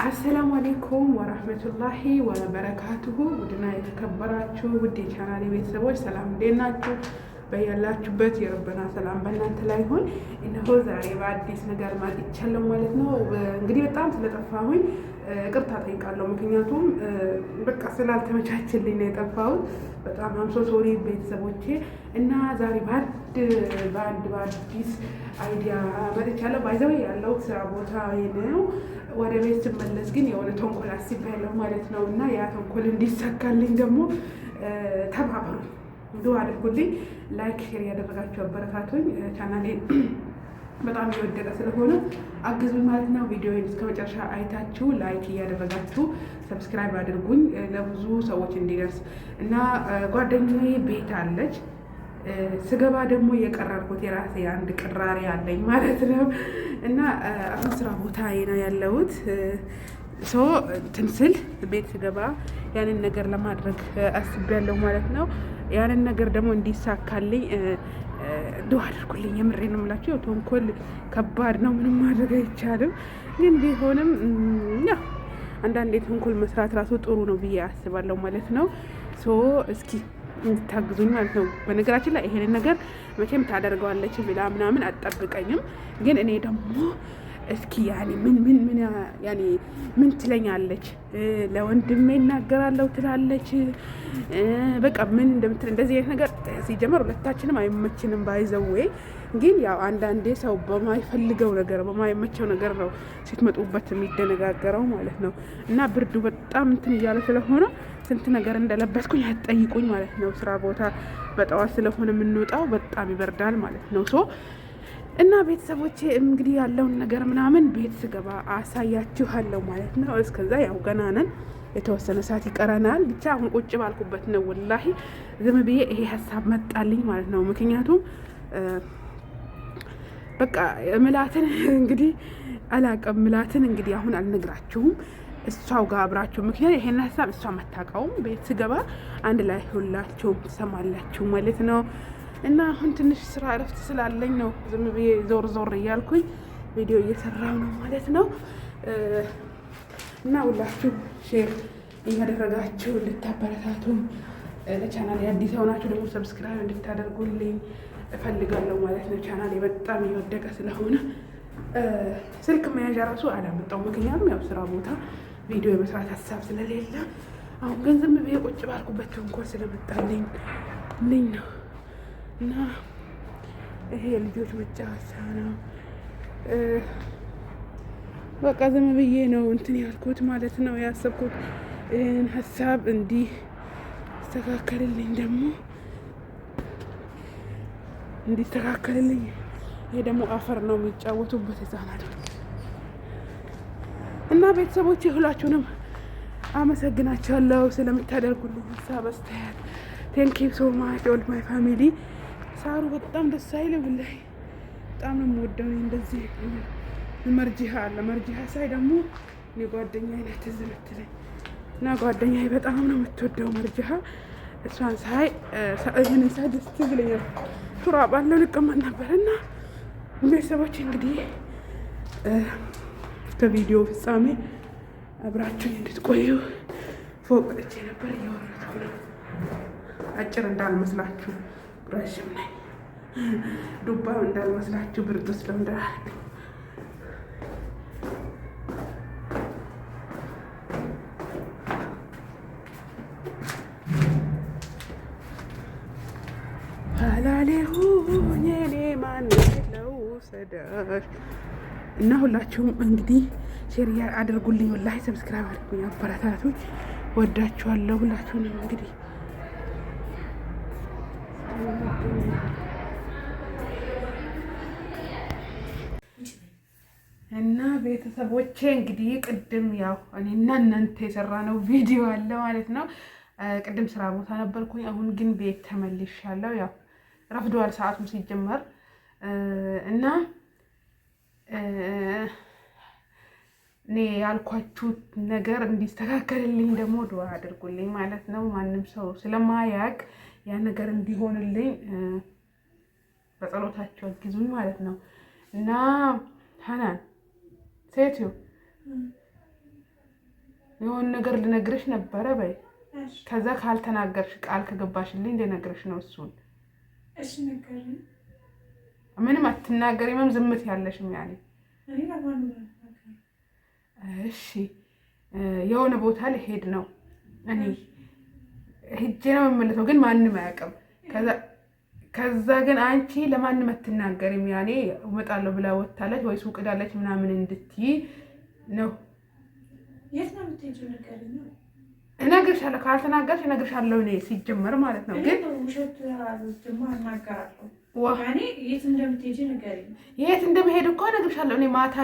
السلام عليكم ورحمة الله وبركاته። ውድና የተከበራችሁ ውድ የቻናሌ ቤተሰቦች ሰላም፣ እንዴት ናችሁ? በያላችሁበት የረበና ሰላም በእናንተ ላይ ይሁን። እነሆ ዛሬ በአዲስ ነገር መጥቻለሁ ማለት ነው። እንግዲህ በጣም ስለጠፋሁኝ ይቅርታ ጠይቃለሁ። ምክንያቱም በቃ ስላልተመቻችልኝ ነው የጠፋሁት። በጣም I'm so sorry ቤተሰቦቼ። እና ዛሬ በአንድ በአዲስ idea መጥቻለሁ። By the way ያለው ስራ ቦታ ነው። ወደ ቤት ስመለስ ግን የሆነ ተንኮል አስቤያለሁ ማለት ነው። እና ያ ተንኮል እንዲሳካልኝ ደግሞ ተባበሩ፣ ዱአ አድርጉልኝ። Like፣ share ያደረጋችሁ አበረታቱኝ። ቻናሌን በጣም እየወደቀ ስለሆነ አግዙኝ ማለት ነው። ቪዲዮውን እስከ መጨረሻ አይታችሁ like እያደረጋችሁ subscribe አድርጉኝ ለብዙ ሰዎች እንዲደርስ። እና ጓደኛዬ ቤት አለች። ስገባ ደግሞ የቀረርኩት የራሴ አንድ ቅራሪ አለኝ ማለት ነው። እና አሁን ስራ ቦታ ነው ያለሁት። So ትንስል ቤት ስገባ ያንን ነገር ለማድረግ አስቤያለሁ ማለት ነው። ያንን ነገር ደግሞ እንዲሳካልኝ ዱአ አድርጉልኝ። የምሬ ነው የምላችሁ። ተንኮል ከባድ ነው፣ ምንም ማድረግ አይቻልም። ግን ቢሆንም ያው አንዳንዴ ተንኮል መስራት ራሱ ጥሩ ነው ብዬ አስባለሁ ማለት ነው። So እስኪ እንድታግዙኝ ማለት ነው። በነገራችን ላይ ይሄንን ነገር መቼም ታደርገዋለች ብላ ምናምን አትጠብቀኝም። ግን እኔ ደግሞ እስኪ ያኔ ምን ምን ምን ያኔ ምን ትለኛለች፣ ለወንድሜ እናገራለሁ ትላለች። በቃ ምን እንደምትል እንደዚህ አይነት ነገር ሲጀመር ሁለታችንም አይመችንም። By the way ግን ያው አንዳንዴ ሰው በማይፈልገው ነገር፣ በማይመቸው ነገር ነው ስትመጡበት የሚደነጋገረው ማለት ነው። እና ብርዱ በጣም እንትን እያለ ስለሆነ ስንት ነገር እንደለበስኩኝ አትጠይቁኝ ማለት ነው። ስራ ቦታ በጠዋት ስለሆነ የምንወጣው በጣም ይበርዳል ማለት ነው። So እና ቤተሰቦቼ እንግዲህ ያለውን ነገር ምናምን ቤት ስገባ አሳያችኋለሁ ማለት ነው። እስከዛ ያው ገና ነን፣ የተወሰነ ሰዓት ይቀረናል። ብቻ አሁን ቁጭ ባልኩበት ነው ወላሂ ዝም ብዬ ይሄ ሀሳብ መጣልኝ ማለት ነው። ምክንያቱም በቃ ምላትን እንግዲህ አላቅም፣ ምላትን እንግዲህ አሁን አልነግራችሁም እሷው ጋር አብራችሁ፣ ምክንያት ይሄን ሀሳብ እሷ አታውቀውም። ቤት ስገባ አንድ ላይ ሁላችሁም ትሰማላችሁ ማለት ነው። እና አሁን ትንሽ ስራ እረፍት ስላለኝ ነው ዝም ብዬ ዞር ዞር እያልኩኝ ቪዲዮ እየሰራው ነው ማለት ነው። እና ሁላችሁ share እያደረጋችሁ እንድታበረታቱም፣ ለቻናል አዲስ የሆናችሁ ደግሞ subscribe እንድታደርጉልኝ እፈልጋለሁ ማለት ነው። ቻናል በጣም እየወደቀ ስለሆነ ስልክ መያዣ ራሱ አላመጣው። ምክንያቱም ያው ስራ ቦታ ቪዲዮ የመስራት ሀሳብ ስለሌለ፣ አሁን ግን ዝም ብዬ ቁጭ ባልኩበት ተንኮል ስለመጣልኝ ልኝ ነው። እና ይሄ የልጆች መጫወቻ ነው። በቃ ዝም ብዬ ነው እንትን ያልኩት ማለት ነው፣ ያሰብኩት ይህን ሀሳብ እንዲስተካከልልኝ ደግሞ እንዲስተካከልልኝ። ይሄ ደግሞ አፈር ነው የሚጫወቱበት ህጻናቶች። እና ቤተሰቦች ሁላችሁንም አመሰግናችኋለሁ ስለምታደርጉልኝ ሀሳብ አስተያየት። Thank you so much, all my family። ሳሩ በጣም ደስ አይልም? ላይ በጣም ነው የምወደው። እንደዚህ መርጂሃ አለ። መርጂሃ ሳይ ደግሞ እኔ ጓደኛዬ ናት ትዝ የምትለኝ። እና ጓደኛዬ በጣም ነው የምትወደው መርጂሃ። እሷን ሳይ፣ ይህንን ሳይ ደስ ትዝ ይለኛል። ቱራብ አለው ልቀመጥ ነበር። እና ቤተሰቦች እንግዲህ እስከ ቪዲዮ ፍጻሜ አብራችሁኝ እንድትቆዩ። ፎቅ ወጥቼ ነበር፣ እየወረድኩ ነው። አጭር እንዳልመስላችሁ ረዥም ነኝ። ዱባ እንዳልመስላችሁ ብርዱ ስለምደራረግ ላሌሁኝ እኔ ማን ለውሰደሽ። እና ሁላችሁም እንግዲህ share አድርጉልኝ፣ ወላሂ subscribe አድርጉኝ፣ አበረታቱኝ። ወዳችኋለሁ ሁላችሁንም እንግዲህ። እና ቤተሰቦቼ እንግዲህ ቅድም ያው እኔና እናንተ የሰራነው ቪዲዮ አለ ማለት ነው። ቅድም ስራ ቦታ ነበርኩኝ። አሁን ግን ቤት ተመልሻለሁ። ያው ረፍዷል ሰዓቱም ሲጀመር። እና እኔ ያልኳችሁ ነገር እንዲስተካከልልኝ ደግሞ ዱዓ አድርጉልኝ ማለት ነው። ማንም ሰው ስለማያውቅ ያ ነገር እንዲሆንልኝ በጸሎታችሁ አግዙኝ ማለት ነው። እና ሀናን ሴትዮ የሆነ ነገር ልነግርሽ ነበረ በይ። ከዛ ካልተናገርሽ ቃል ከገባሽልኝ ልነግርሽ ነው እሱን። እሺ ንገሪኝ። ምንም አትናገሪምም ዝምት ያለሽም ያኔ። እሺ የሆነ ቦታ ልሄድ ነው እኔ ሄጄ ነው የምመለሰው፣ ግን ማንም አያውቅም። ከዛ ግን አንቺ ለማንም አትናገሪም፣ ያኔ እመጣለሁ ብላ ወታለች ወይ ሱቅ ሄዳለች ምናምን እንድትይ ነው። የት ነው የምትሄጂው? ንገሪኝ። እነግርሻለሁ፣ ካልተናገርሽ እነግርሻለሁ እኔ ሲጀመር ማለት ነው። ግን ውሸት ደግሞ እናገራለሁ። የት እንደምትሄጂ ንገሪኝ። የት እንደምሄድ እኮ እነግርሻለሁ። እኔ ማታ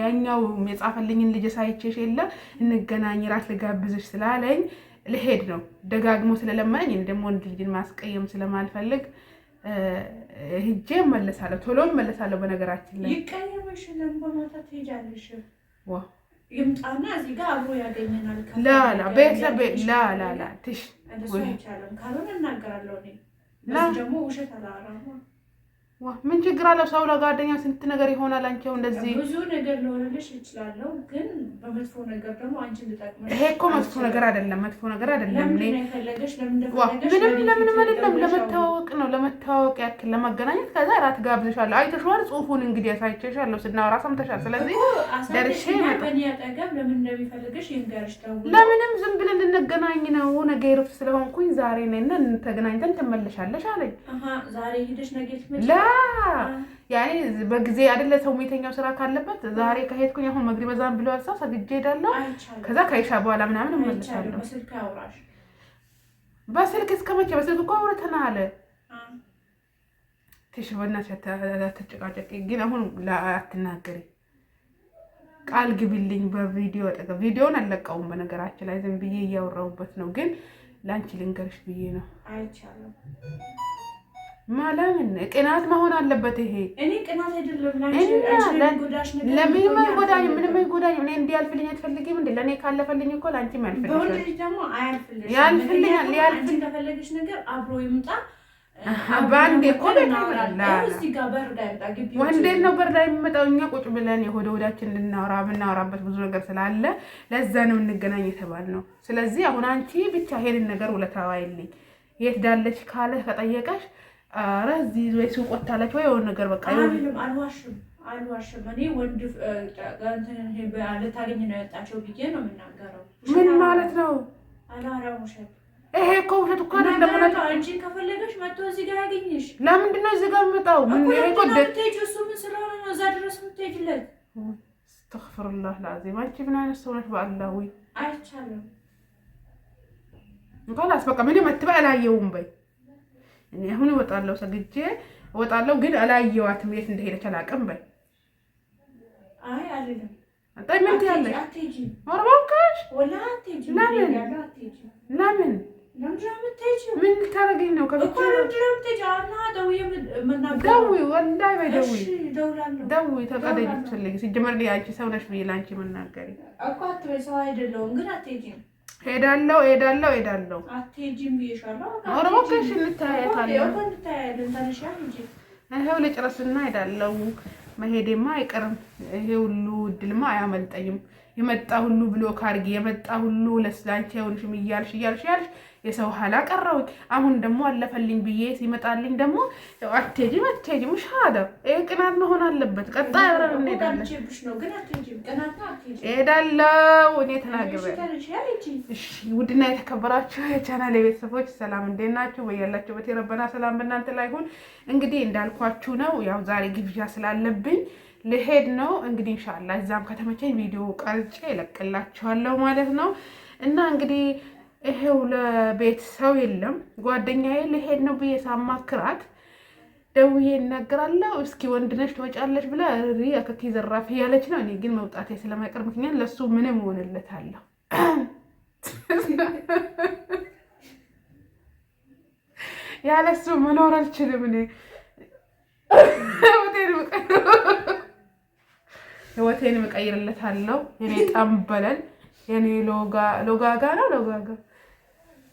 ያኛው የጻፈልኝን ልጅ ሳይቼሽ የለ እንገናኝ ራት ልጋብዝሽ ስላለኝ ልሄድ ነው። ደጋግሞ ስለለመነኝ እኔ ደግሞ ወንድ ልጅን ማስቀየም ስለማልፈልግ ሄጄ እመለሳለሁ፣ ቶሎ እመለሳለሁ። በነገራችን ላይ ይቀየምሽ። ለምን በማታ ትሄጃለሽ? ይምጣና እዚህ ጋር አብሮ ያገኘናል። ላላ ቤት ለቤት ላላላ ትሽ እንደሱ አይቻልም። ካልሆነ እናገራለሁ እኔ ደግሞ ውሸት አላወራም። ምን ችግር አለው? ሰው ለጓደኛ ስንት ነገር ይሆናል። አንቺ እንደዚህ ብዙ ነገር ልሆንልሽ እችላለሁ፣ ግን በመጥፎ ነገር ደግሞ አንቺን ልጠቅምሽ። ይሄ እኮ መጥፎ ነገር አይደለም፣ መጥፎ ነገር አይደለም። ምንም ለምንም አይደለም፣ ለመተዋወቅ ነው፣ ለመተዋወቅ ያክል ለመገናኘት። ከዛ እራት ጋብዝሻለሁ። አይተሽዋል፣ ጽሁፉን እንግዲህ አሳይቼሻለሁ፣ ስናወራ ሰምተሻል። ስለዚህ ደርሼ በእኔ አጠገብ ለምን እንደሚፈልግሽ ይንገርሽ። ለምንም ዝም ብለን ልንገናኝ ነው። ነገ እረፍት ስለሆንኩኝ ዛሬ ነይና ተገናኝተን ትመለሻለሽ አለኝ። ዛሬ ሄደሽ ነገ ትመጪ ያኔ በጊዜ አይደለ ሰው የተኛው ስራ ካለበት ዛሬ ከሄድኩኝ አሁን መግሪብ በዛም ብሎ ሰው ሰግጄ ሄዳለሁ። ከዛ ከኢሻ በኋላ ምናምን እመለሳለሁ። በስልክ እስከ መቼ? በስልክ እኮ አውርተናል። ትሽ በእናትሽ አትጨቃጨቂ፣ ግን አሁን አትናገሪ፣ ቃል ግቢልኝ። በቪዲዮ አጠገብ ቪዲዮን አልለቀውም በነገራችን ላይ ዝም ብዬ እያወራሁበት ነው፣ ግን ለአንቺ ልንገርሽ ብዬ ነው። አይቻልም። ለምን ቅናት መሆን አለበት? ይሄ እኔ ቅናት አይደለም። ለምንም አይጎዳኝም፣ ምንም አይጎዳኝም። እኔ እንዲያልፍልኝ አትፈልጊም እንዴ? ለእኔ ካለፈልኝ እኮ ለአንቺም ያልፍልሻል። ያልፍልኛል። ያልፍልኝ ከፈለግሽ ነገር አብሮ ይምጣ። በአንዴ እኮ ወንዴት ነው በር ላይ የሚመጣው? እኛ ቁጭ ብለን የሆደ ሆዳችን ልናወራ የምናወራበት ብዙ ነገር ስላለ ለዛ ነው እንገናኝ የተባልነው። ስለዚህ አሁን አንቺ ብቻ ይሄንን ነገር ውለታ ዋይልኝ። የት ዳለች ካለ ከጠየቀሽ ኧረ እዚህ ወይ ሱቅ ወታለች ወይ የሆነ ነገር በቃ አልልም። አልዋሽም፣ አልዋሽም። እኔ ወንድ ልታገኝ ነው ያወጣቸው ብዬ ነው የምናገረው። ምን ማለት ነው? አላወራም ውሸት። ይሄ እኮ ውሸት እኮ አይደለም። አንቺን ከፈለገሽ መጥቶ እዚህ ጋር ያገኝሽ። ለምንድን ነው እዚህ ጋር የምመጣው? እሱ ምን ስለሆነ ነው እዛ ድረስ የምትሄጂለት? አስተግፊሩላህ ልዓዚም። አንቺ ምን አይነት ሰው ነሽ? በአላህ ወይ አይቻልም። እንኳን በቃ ምንም አትበይ፣ አላየውም በይ። እኔ አሁን እወጣለሁ፣ ሰግጄ እወጣለሁ፣ ግን አላየዋትም፣ የት እንደሄደች አላውቅም በይ። አይ አይደለም። አጣይ ምን ትያለሽ? ኧረ እባክሽ ለምን ለምን ምን ልታደርገኝ ነው? ደውይ፣ ወላሂ በይ ደውይ፣ ደውይ፣ ተቀደጅ ብትፈልጊ። ሲጀመር አንቺ ሰው ነሽ ብዬ ለአንቺ መናገሪ እኮ አትበይ፣ ሰው አይደለሁም ግን አትሄጂም። ሄዳለሁ ሄዳለሁ ሄዳለሁ። አትሄጂም ብዬሻለሁ። ኧረ እባክሽ እንተያየታለን። ይኸው ልጨርስና ሄዳለሁ። መሄዴማ አይቀርም። ይሄ ሁሉ እድልማ አያመልጠኝም። የመጣ ሁሉ ብሎ ካርጊ የመጣ ሁሉ ለስላንቺ አይሆንሽም እያልሽ እያልሽ እያልሽ የሰው ኋላ ቀረሁኝ። አሁን ደግሞ አለፈልኝ ብዬ ሲመጣልኝ ደግሞ አትሄጂም አትሄጂም። ሻዳ ይሄ ቅናት መሆን አለበት። ቀጣይ አብረን እንሄዳለን። እሄዳለሁ እኔ ተናግሬያለሁ። እሺ ውድና የተከበራችሁ የቻናል የቤተሰቦች ሰላም እንዴት ናችሁ? በያላችሁበት የረበና ሰላም በእናንተ ላይ ይሁን። እንግዲህ እንዳልኳችሁ ነው፣ ያው ዛሬ ግብዣ ስላለብኝ ልሄድ ነው። እንግዲህ ኢንሻአላህ እዛም ከተመቸኝ ቪዲዮ ቀርጬ እለቅላችኋለሁ ማለት ነው። እና እንግዲህ ይሄው ለቤት ሰው የለም። ጓደኛዬ ልሄድ ነው ብዬ ሳማክራት ደውዬ እናገራለሁ። እስኪ ወንድ ነሽ ትወጫለሽ ብላ ሪ አከኪ ዘራፍ እያለች ነው። እኔ ግን መውጣቴ ስለማይቀር ምክንያት ለሱ ምንም እሆንለታለሁ። ያለሱ መኖር አልችልም። እኔ ህይወቴን እቀይርለታለሁ። የኔ ጠንበለል የኔ ሎጋጋ ነው ሎጋጋ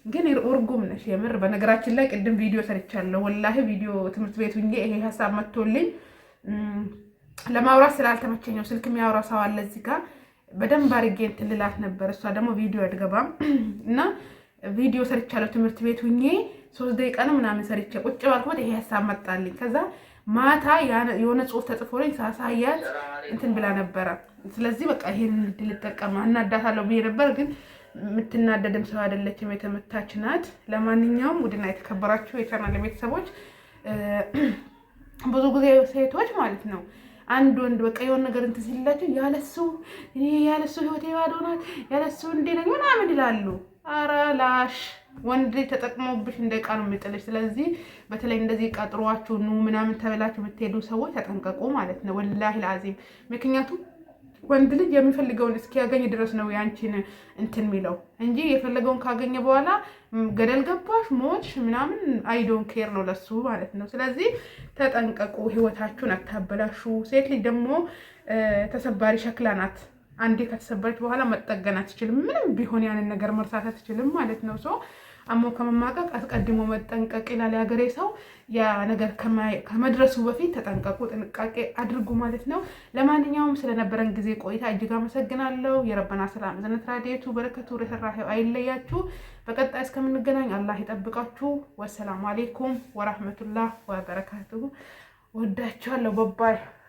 ግን እርጉም ነሽ የምር። በነገራችን ላይ ቅድም ቪዲዮ ሰርቻለሁ። ወላሂ ቪዲዮ ትምህርት ቤት ሁኜ ይሄ ሀሳብ መጥቶልኝ ለማውራት ስላልተመቸኘው ስልክ የሚያወራ ሰው አለ እዚህ ጋር በደንብ አድርጌ እንትን ልላት ነበር። እሷ ደግሞ ቪዲዮ አትገባም እና ቪዲዮ ሰርቻለሁ ትምህርት ቤት ሁኜ 3 ደቂቃ ነው ምናምን ሰርቼ ቁጭ ባልኩበት ይሄ ሀሳብ መጣልኝ። ከዛ ማታ የሆነ ጽሁፍ ተጽፎልኝ ሳሳያት እንትን ብላ ነበረ። ስለዚህ በቃ ይሄን እድል ልጠቀም አናዳታለሁ ብዬ ነበር፣ ግን የምትናደድም ሰው አይደለችም፣ የተመታች ናት። ለማንኛውም ውድና የተከበራችሁ የቻናል ቤተሰቦች፣ ብዙ ጊዜ ሴቶች ማለት ነው አንድ ወንድ በቃ የሆነ ነገር እንትን ሲላቸው ያለሱ እኔ ያለሱ ህይወቴ ባዶ ናት፣ ያለሱ እንዴ ነኝ ምናምን ይላሉ። ኧረ ላሽ፣ ወንድ ተጠቅሞብሽ እንደ ዕቃ ነው የሚጥልሽ። ስለዚህ በተለይ እንደዚህ ቀጥሯችሁ ኑ ምናምን ተብላችሁ የምትሄዱ ሰዎች ተጠንቀቁ ማለት ነው። ወላሂ ልዓዚም፣ ምክንያቱም ወንድ ልጅ የሚፈልገውን እስኪያገኝ ድረስ ነው ያንቺን እንትን የሚለው እንጂ የፈለገውን ካገኘ በኋላ ገደል ገባሽ ሞትሽ ምናምን I don't care ነው ለሱ ማለት ነው። ስለዚህ ተጠንቀቁ፣ ህይወታችሁን አታበላሹ። ሴት ልጅ ደግሞ ተሰባሪ ሸክላ ናት። አንዴ ከተሰበረች በኋላ መጠገን አትችልም። ምንም ቢሆን ያንን ነገር መርሳት አትችልም ማለት ነው። So አሞ ከመማቀቅ አስቀድሞ መጠንቀቅ ይላል የሀገሬ ሰው። ያ ነገር ከመድረሱ በፊት ተጠንቀቁ፣ ጥንቃቄ አድርጉ ማለት ነው። ለማንኛውም ስለነበረን ጊዜ ቆይታ እጅግ አመሰግናለሁ። የረበና ሰላም፣ እዝነት፣ ረድኤቱ፣ በረከቱ፣ ርህራሄው አይለያችሁ። በቀጣይ እስከምንገናኝ አላህ ይጠብቃችሁ። ወሰላሙ አሌይኩም ወራህመቱላህ ወበረካቱሁ። ወዳችኋለሁ። Bye bye.